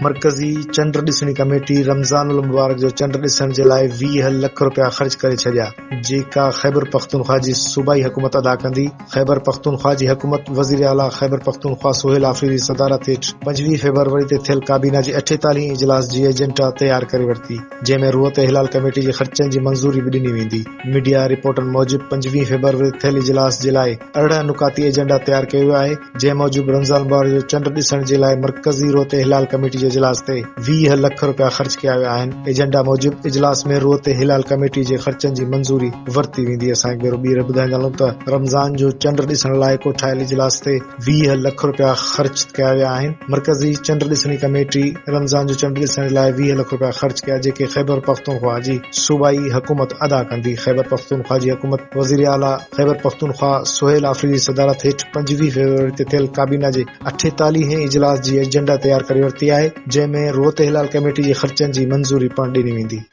مرڪزي چنڊ ڏسڻي ڪميٽي رمضان المبارڪ جو چنڊ ڏسڻ جي لاء 20 لک رپيا خرچ ڪري ڇڏيا، جيڪا خيبرپختونخوا جي صوبائي حڪومت ادا ڪندي. خيبرپختونخوا جي حڪومت وزيراعليٰ خيبرپختونخوا سهيل آفريدي صدارت هيٺ 25 فيبروري تي ٿيل ڪابينا جي اٺيتاليهين اجلاس جي ايجنڊا تيار ڪري ورتي، جنهن ۾ روت هلال ڪميٽي جي خرچن جي منظوري به ڏني ويندي. ميڊيا رپورٽن موجب 25 فيبروري تي ٿيل اجلاس جي لاء 18 نڪاتي ايجنڊا تيار ڪيو ويو آهي، جنهن موجب رمضان المبارڪ جو چنڊ ڏسڻ جي لاء مرڪزي روت هلال ڪميٽي جي اجلاس تي 20 لک رپيا خرچ ڪيا ويا آهن. ايجنڊا موجب اجلاس ۾ روت هلال ڪميٽي جي خرچن جي منظوري ورتي ويندي. اسان هڪ ڀيرو ٻيهر ٻڌائيندا هلون ته رمضان جو چنڊ ڏسڻ لاء ڪوٺايل اجلاس تي 20 لک رپيا خرچ ڪيا ويا آهن. مرڪزي چنڊ ڏسڻي ڪميٽي رمضان جو چنڊ ڏسڻ جي لاء 20 لک رپيا خرچ ڪيا جيڪي خيبرپختونخوا جي صوبائي حڪومت ادا ڪندي. خيبرپختونخوا جي حڪومت وزيراعليٰ خيبرپختونخوا سهيل آفريدي جي صدارت هيٺ 25 فيبروري تي ٿيل ڪابينا جي اٺيتاليهين اجلاس جي ايجنڊا تيار ڪري ورتي آهي، جنهن ۾ روت هلال ڪميٽي جي خرچن جي منظوري پڻ ڏني ويندي.